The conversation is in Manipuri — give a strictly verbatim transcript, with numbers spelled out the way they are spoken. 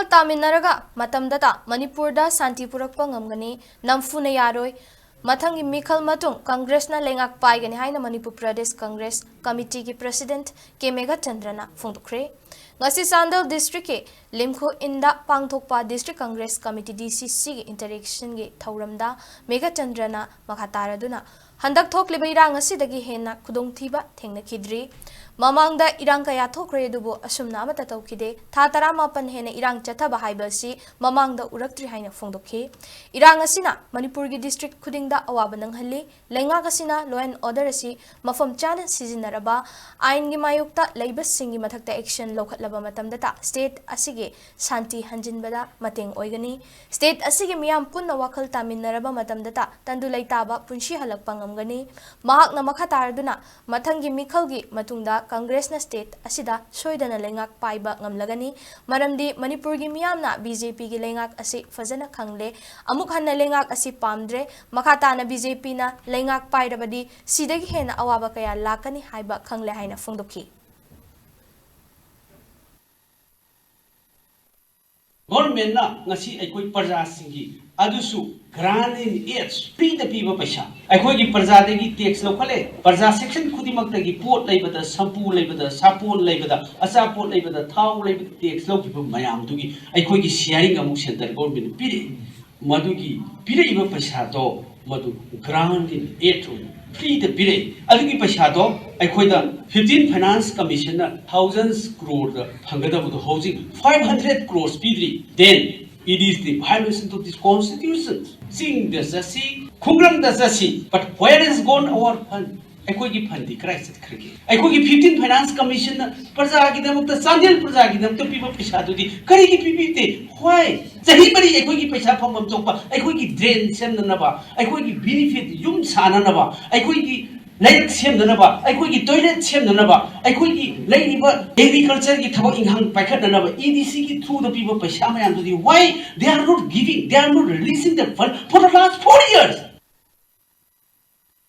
ꯇꯥꯃꯤꯟꯅꯔꯒ ꯃꯇꯝꯗꯇ ꯃꯅꯤꯄꯨꯔꯗ ꯁꯥꯟꯇꯤ ꯄꯨꯔꯛꯄ ꯉꯝꯒꯅꯤ, ꯅꯝꯐꯨꯅ ꯌꯥꯔꯣꯏ꯫ ꯃꯊꯪꯒꯤ ꯃꯤꯈꯜ ꯃꯇꯨꯡ ꯀꯪꯒ꯭ꯔꯦꯁꯅ ꯂꯩꯉꯥꯛ ꯄꯥꯏꯒꯅꯤ ꯍꯥꯏꯅ ꯃꯅꯤꯄꯨꯔ ꯄ꯭ꯔꯗꯦꯁ ꯀꯪꯒ꯭ꯔꯦꯁ ꯀꯃꯤꯇꯤꯒꯤ ꯄ꯭ꯔꯁꯤꯗꯦꯟꯠ ꯀꯦ ꯃꯦꯘꯆꯟꯗ꯭ꯔꯅ ꯐꯣꯡꯗꯣꯛꯈ꯭ꯔꯦ꯫ ꯉꯁꯤ ꯆꯥꯟꯗꯦꯜ ꯗꯤꯁꯇ꯭ꯔꯤꯛꯀꯤ ꯂꯤꯝꯈꯨ ꯏꯟꯗ ꯄꯥꯡꯊꯣꯛꯄ ꯗꯤꯁꯇ꯭ꯔꯤꯛ ꯀꯪꯒ꯭ꯔꯦꯁ ꯀꯃꯤꯇꯤ, ꯗꯤ ꯁꯤ ꯁꯤꯒꯤ ꯏꯟꯇꯔꯦꯛꯁꯟꯒꯤ ꯊꯧꯔꯝꯗ ꯃꯦꯘꯆꯟꯗ꯭ꯔꯅ ꯃꯈꯥ ꯇꯥꯔꯗꯨꯅ, ꯍꯟꯗꯛ ꯊꯣꯛꯂꯤꯕ ꯏꯔꯥꯡ ꯑꯁꯤꯗꯒꯤ ꯍꯦꯟꯅ ꯈꯨꯗꯣꯡꯊꯤꯕ ꯊꯦꯡꯅꯈꯤꯗ꯭ꯔꯤ꯫ ꯃꯃꯥꯡꯗ ꯏꯔꯥꯡ ꯀꯌꯥ ꯊꯣꯛꯈ꯭ꯔꯦ, ꯑꯗꯨꯕꯨ ꯑꯁꯨꯝꯅ ꯑꯃꯠꯇ ꯇꯧꯈꯤꯗꯦ꯫ ꯊꯥ ꯇꯔꯥꯃꯥꯄꯟ ꯍꯦꯟꯅ ꯏꯔꯥꯡ ꯆꯠꯊꯕ ꯍꯥꯏꯕ ꯑꯁꯤ ꯃꯃꯥꯡꯗ ꯎꯔꯛꯇ꯭ꯔꯤ ꯍꯥꯏꯅ ꯐꯣꯡꯗꯣꯛꯈꯤ꯫ ꯏꯔꯥꯡ ꯑꯁꯤꯅ ꯃꯅꯤꯄꯨꯔꯒꯤ ꯗꯤꯁꯇ꯭ꯔꯤꯛ ꯈꯨꯗꯤꯡꯗ ꯑꯋꯥꯕ ꯅꯪꯍꯜꯂꯤ꯫ ꯂꯩꯉꯥꯛ ꯑꯁꯤꯅ law and order ꯑꯁꯤ ꯃꯐꯝ ꯆꯥꯅ ꯁꯤꯖꯤꯟꯅꯔꯕ, ꯑꯥꯏꯟꯒꯤ ꯃꯥꯌꯣꯛꯇ ꯂꯩꯕꯁꯤꯡꯒꯤ ꯃꯊꯛꯇ action ꯂꯧꯈꯠꯂꯕ ꯃꯇꯝꯗꯇ state ꯑꯁꯤꯒꯤ ꯁꯥꯟꯇꯤ ꯍꯟꯖꯤꯟꯕꯗ ꯃꯇꯦꯡ ꯑꯣꯏꯒꯅꯤ꯫ State ꯑꯁꯤꯒꯤ ꯃꯤꯌꯥꯝ ꯄꯨꯟꯅ ꯋꯥꯈꯜ ꯇꯥꯃꯤꯟꯅꯔꯕ ꯃꯇꯝꯗꯇ ꯇꯪꯗꯨ ꯂꯩꯇꯥꯕ ꯄꯨꯟꯁꯤ ꯍꯜꯂꯛꯄ ꯉꯝꯒꯅꯤ꯫ ꯃꯍꯥꯛꯅ ꯃꯈꯥ ꯇꯥꯔꯗꯨꯅ, ꯃꯊꯪꯒꯤ ꯃꯤꯈꯜꯒꯤ ꯃꯇꯨꯡꯗ ꯀꯪꯒ꯭ꯔꯦꯁꯅ state ꯑꯁꯤꯗ ꯁꯣꯏꯗꯅ ꯂꯩꯉꯥꯛ ꯄꯥꯏꯕ ꯉꯝꯂꯒꯅꯤ, ꯃꯔꯝꯗꯤ ꯃꯅꯤꯄꯨꯔꯒꯤ ꯃꯤꯌꯥꯝꯅ ꯕꯤ ꯖꯦ ꯄꯤꯒꯤ ꯂꯩꯉꯥꯛ ꯑꯁꯤ ꯐꯖꯅ ꯈꯪꯂꯦ, ꯑꯃꯨꯛ ꯍꯟꯅ ꯂꯩꯉꯥꯛ ꯑꯁꯤ ꯄꯥꯝꯗ꯭ꯔꯦ꯫ ꯃꯈꯥ ꯇꯥꯅ ꯕꯤ ꯖꯦ ꯄꯤꯅ ꯂꯩꯉꯥꯛ ꯄꯥꯏꯔꯕꯗꯤ ꯁꯤꯗꯒꯤ ꯍꯦꯟꯅ ꯑꯋꯥꯕ ꯀꯌꯥ ꯂꯥꯛꯀꯅꯤ ꯍꯥꯏꯕ ꯈꯪꯂꯦ ꯍꯥꯏꯅ ꯐꯣꯡꯗꯣꯛꯈꯤ꯫ Governmentꯅ ꯉꯁꯤ ꯑꯩꯈꯣꯏ ꯄ꯭ꯔꯖꯥꯁꯤꯡꯒꯤ ꯑꯗꯨꯁꯨ grant in aid freeꯗ ꯄꯤꯕ ꯄꯩꯁꯥ, ꯑꯩꯈꯣꯏꯒꯤ ꯄ꯭ꯔꯖꯥꯗꯒꯤ tax ꯂꯧꯈꯠꯂꯦ꯫ ꯄ꯭ꯔꯖꯥ section ꯈꯨꯗꯤꯡꯃꯛꯇꯒꯤ ꯄꯣꯠ ꯂꯩꯕꯗ, ꯁꯝꯄꯨ ꯂꯩꯕꯗ, ꯁꯥꯄꯣꯟ ꯂꯩꯕꯗ, ꯑꯆꯥꯄꯣꯠ ꯂꯩꯕꯗ, ꯊꯥꯎ ꯂꯩꯕꯗ tax ꯂꯧꯈꯤꯕ ꯃꯌꯥꯝꯗꯨꯒꯤ ꯑꯩꯈꯣꯏꯒꯤ sharing ꯑꯃꯨꯛ central governmentꯅ ꯄꯤꯔꯛꯏ꯫ ꯃꯗꯨꯒꯤ ꯄꯤꯔꯛꯏꯕ ꯄꯩꯁꯥꯗꯣ ꯃꯗꯨ grant in aid ꯑꯣꯏꯅ freeꯗ ꯄꯤꯔꯛꯏ꯫ ꯑꯗꯨꯒꯤ ꯄꯩꯁꯥꯗꯣ ꯑꯩꯈꯣꯏꯗ fifteen Finance Commissionꯅ thousands croreꯗ ꯐꯪꯒꯗꯕꯗꯣ ꯍꯧꯖꯤꯛ five hundred crores ꯄꯤꯗ꯭ꯔꯤ꯫ Then it is the violation of this constitution. ꯆꯤꯡꯗ ꯆꯠꯁꯤ, ꯈꯨꯡꯒꯪꯗ ꯆꯠꯁꯤ, but where is gone our fund? ꯑꯩꯈꯣꯏꯒꯤ fundꯗꯤ ꯀꯗꯥꯏ ꯆꯠꯈ꯭ꯔꯒꯦ? ꯑꯩꯈꯣꯏꯒꯤ fifteen Finance Commissionꯅ ꯄ꯭ꯔꯖꯥꯒꯤꯗꯃꯛꯇ, ꯆꯥꯟꯗꯦꯜ ꯄ꯭ꯔꯖꯥꯒꯤꯗꯃꯛꯇ ꯄꯤꯕ ꯄꯩꯁꯥꯗꯨꯗꯤ ꯀꯔꯤꯒꯤ ꯄꯤꯕꯤꯗꯦ? Why? ꯆꯍꯤ ꯃꯔꯤ ꯑꯩꯈꯣꯏꯒꯤ ꯄꯩꯁꯥ ꯐꯪꯐꯝ ꯊꯣꯛꯄ, ꯑꯩꯈꯣꯏꯒꯤ drain ꯁꯦꯝꯅꯅꯕ, ꯑꯩꯈꯣꯏꯒꯤ benefit ꯌꯨꯝ ꯁꯥꯅꯅꯕ, ꯑꯩꯈꯣꯏꯒꯤ ꯂꯩꯔꯛ ꯁꯦꯝꯅꯅꯕ, ꯑꯩꯈꯣꯏꯒꯤ toilet ꯁꯦꯝꯅꯅꯕ, ꯑꯩꯈꯣꯏꯒꯤ ꯂꯩꯔꯤꯕ agricultureꯒꯤ ꯊꯕꯛ ꯏꯪꯈꯥꯡ ꯄꯥꯏꯈꯠꯅꯅꯕ EDCꯒꯤ throughꯗ ꯄꯤꯕ ꯄꯩꯁꯥ ꯃꯌꯥꯝꯗꯨꯗꯤ why they are not giving, they are not releasing the fund for the last four years?